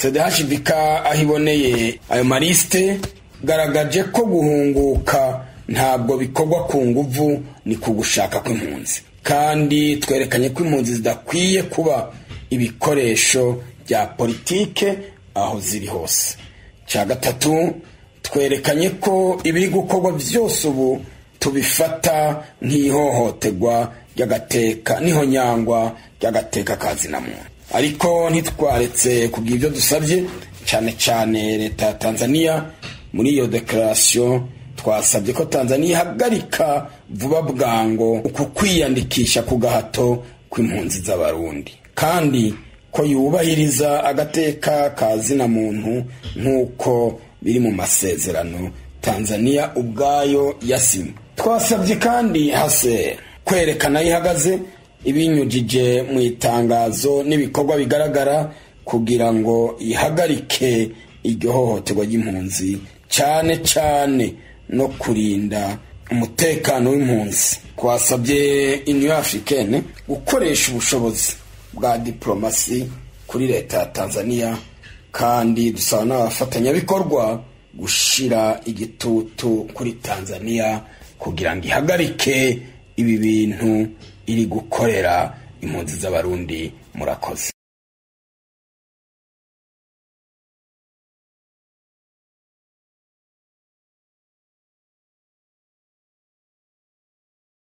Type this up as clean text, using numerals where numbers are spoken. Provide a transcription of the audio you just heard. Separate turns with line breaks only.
CDHVK aho iboneye ayo marisite garagaje ko guhunguka ntabwo bikorwa ku nguvu, ni ku gushaka kw'impunzi, kandi twerekanye ko impunzi zidakwiye kuba ibikoresho bya politike aho ziri hose. Cya gatatu, twerekanye ko ibiri gukorwa byose ubu tubifata nk'ihohoterwa ry'agateka n'ihonyangwa ry'agateka ka muntu, ariko ntitwaretse kugira ibyo dusabye, cyane cyane leta ya Tanzania. Muri iyo déclaration twasabye ko Tanzania ihagarika vuba bwango uku kwiyandikisha ku gahato kw'impunzi z'Abarundi, kandi ko yubahiriza agateka ka zina muntu nk'uko biri mu masezerano Tanzania ubwayo yasinye. Twasabye kandi HCR kwerekana aho ihagaze ibinyujije mu itangazo n'ibikorwa bigaragara kugira ngo ihagarike iryo hohoterwa ry'impunzi, cyane cyane no kurinda umutekano w'impunzi. Twasabye Union Africaine gukoresha ubushobozi bwa diplomasi kuri leta ya Tanzania, kandi dusaba n'abafatanyabikorwa gushira igitutu kuri Tanzania kugira ngo ihagarike ibi bintu iri gukorera impunzi z'Abarundi. Murakoze.